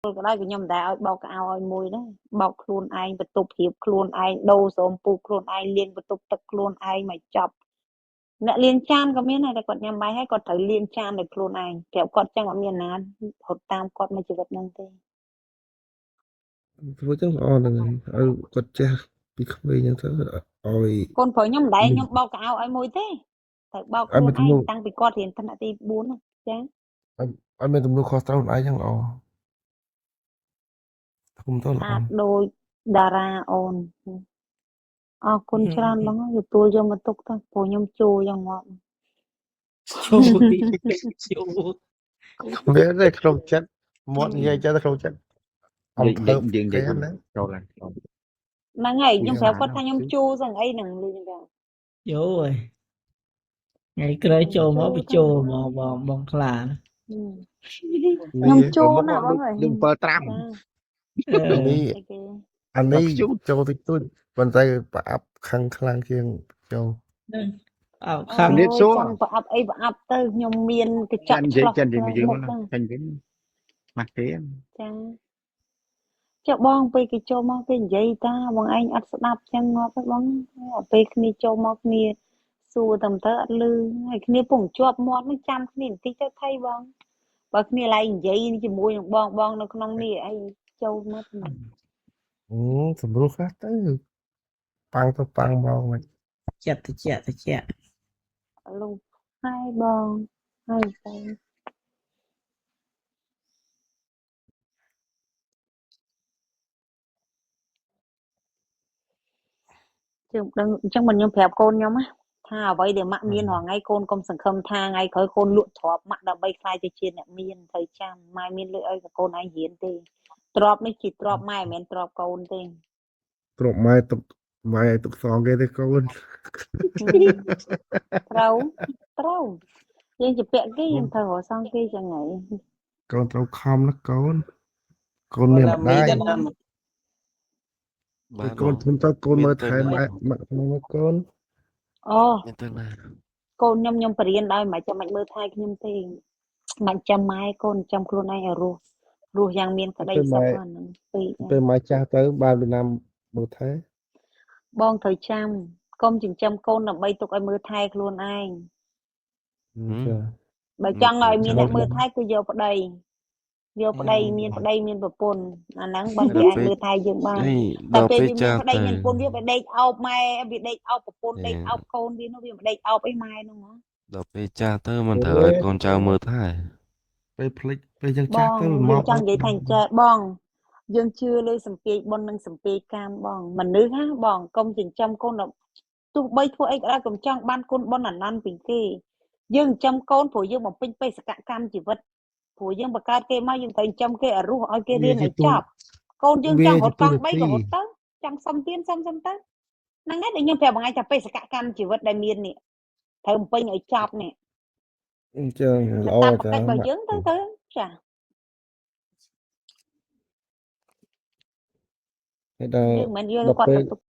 ក៏ដោយក៏ខ្ញុំមិនដែលឲ្យបោកកៅអៅឲ្យមួយដែរបោកខ្លួនឯងបន្ទប់រៀបខ្លួនឯងដូរស្រោមពូកខ្លួនឯងលាងបន្ទប់ទឹកខ្លួនឯងមកចប់អ្នកលាងចានក៏មានដែរតែគាត់ញ៉ាំបាយហើយគាត់ត្រូវលាងចានដោយខ្លួនឯងប្រាប់គាត់ចឹងអត់មានណារត់តាមគាត់មួយជីវិតហ្នឹងទេ ធ្វើចឹងល្អហ្នឹងហើយឲ្យគាត់ចេះពីក្មេងចឹងទៅឲ្យក ូនប្រុសខ្ញុំមិនដែលខ្ញុំបោកកៅអៅឲ្យមួយទេត្រូវបោក ឲ្យ ខ្លួនឯង មានទំនួល តាំងពីគាត់រៀនថ្នាក់ទី4ណាចា ឲ្យមានទំនួលខុសត្រូវខ្លួនឯងចឹងល្អធំទៅល្អ ស្អាតដូចតារាអូនអរគុណច្រើនបងទទួលយកមកទុកទៅព្រោះខ្ញុំជួយ៉ាងងាប់ ជួយជួយ វាទេក្នុងចិត្តមាត់និយាយចិត្តក្នុងចិត្តអំ និ ភើប យាយយើងនិយាយ គេហ្នឹង ចូលឡើងចូល ហ្នឹងហើយខ្ញុំប្រាប់គាត់ថាខ្ញុំជួសឹងអីហ្នឹងលឺខ្ញុំប្រាប់ ចូលហើយថ្ងៃក្រោយចូលមកបញ្ចូលមកបងបងខ្លា ខ្ញុំជួ មក ណាបងអើយ យើង7ត្រាំ ចា អឺ នេះ អីគេ អានេះ ដល់ខ្ជូត ចូលតិចតួចប៉ុន្តែប្រអាប់ខឹងខ្លាំងជាងចូល ហ្នឹងអោ អូ ខំ ជំរាបសួរ យចង់ប្រអប់អីប្រអប់ទៅខ្ញុំមានកញ្ច ចា ក់ឆ្លោះ និយាយចិននិយាយយើង មុខ ណា ហ្នឹង ចាញ់វិញម៉ាស់ទេ ចាចុះបងពេលគេចូលមកគេនិយាយតាបងឯងអត់ស្ដាប់ចឹងងាប់ហើយបងដល់ពេលគ្នាចូលមកគ្នាសួរតែទៅអត់លឺហើយគ្នាពងជាប់មាត់ហ្នឹងចាំគ្នាបន្តិចទៅថៃបងបើគ្នាឡើងនិយាយជាមួយនឹងបងបងនៅក្នុងនេះអីចូលមកទៅ អូសម្រុះខ្លះទៅប៉ាំងទៅប៉ាំងមកមិន ចិត្តតិចតិច លូហើយបងហើយទៅជឿមិនដឹងអញ្ចឹងមិនខ្ញុំប្រាប់កូនខ្ញុំណាថាអ្វីដែលម៉ាក់មានរាល់ថ្ងៃកូនកុំសង្ឃឹមថាថ្ងៃក្រោយកូនលក់ទ្រព្យម៉ាក់ដើម្បីខ្លាយទៅជាអ្នកមានត្រូវចាំម៉ែមានលុយឲ្យកូនឯងរៀនទេទ្រព្យនេះជាទ្រព្យម៉ែមិនមែនទ្រព្យកូនទេ ទ្របម៉ែទុកម៉ែឲ្យទុកសងគេទេកូន ត្រូវត្រូវយើងជាពាក់គេយើងត្រូវរកសងគេចឹងហើយក ូនត្រូវខំណាកូន កូនមានម្ដាយ ណា បាទ កូនធំទៅកូនមើលថែម៉ែម៉ាក់ក្នុងកូន អូ មានទៅណា កូនខ្ញុំខ្ញុំបរៀនដោយមិនចាំបាច់មើលថែខ្ញុំទេមិនចាំម៉ែកូនចាំខ្លួនឯងឲ្យរស់រស់យ៉ាងមានក្តីសុខអាហ្នឹងពេក ពេលម៉ែចាស់ទៅបានពីណាមើលថែ បងត្រូវចាំកុំចិញ្ចឹមកូនដើម្បីទុកឲ្យមើលថែខ្លួនឯង ចា បើចង់ឲ្យមានអ្នកមើលថែគឺយកប្តីយកប្តីមានប្តីមានប្រពន្ធអាហ្នឹងបើគេអាចមើលថែយើងបាន នេះ តែ ដល់ ពេលវាមាន ពេលចាស់ទៅ ប្តីមានប្រពន្ធវាទៅដេកអោបម៉ែវាដេកអោបប្រពន្ធដេកអោបកូនវានោះវាមិនដេកអោបអីម៉ែនោះហ៎ ដល់ពេលចាស់ទៅមិនត្រូវឲ្យកូនចៅមើលថែ ពេលភ្លេចពេលយើង ប ចាស់ ង ទៅ យើង មក ចង់និយាយថាអញ្ចេះបង យើងជឿលើសម្ពាយបុណ្យនិងសម្ពាយកម្មបងមនុស្សណាបងកុំចិញ្ចឹមកូនដល់ទោះបីធ្វើអីក៏ដោយកុំចង់បានគុណបុណ្យអានន្នពីគេយើងចិញ្ចឹមកូនព្រោះយើងបំពេញបេសកកម្មជីវិតព្រោះយើងបង្កើតគេមកយើងត្រូវចិញ្ចឹមគេឲ្យរស់ឲ្យគេរៀនឲ្យចប់កូនយើងចង់រត់កង់3ក៏រត់ទៅចង់សុំទៀនសុំសុំទៅហ្នឹងហើយដែលខ្ញុំប្រាប់បងឯងថាបេសកកម្មជីវិតដែលមាននេះត្រូវបំពេញឲ្យចប់នេះ អញ្ចឹងល្អ តាម ចា កិច្ចរបស់យើងទៅទៅចា ហើយដល់ យើងមិនមែនយក ដល់ពេល គាត់ទៅទុក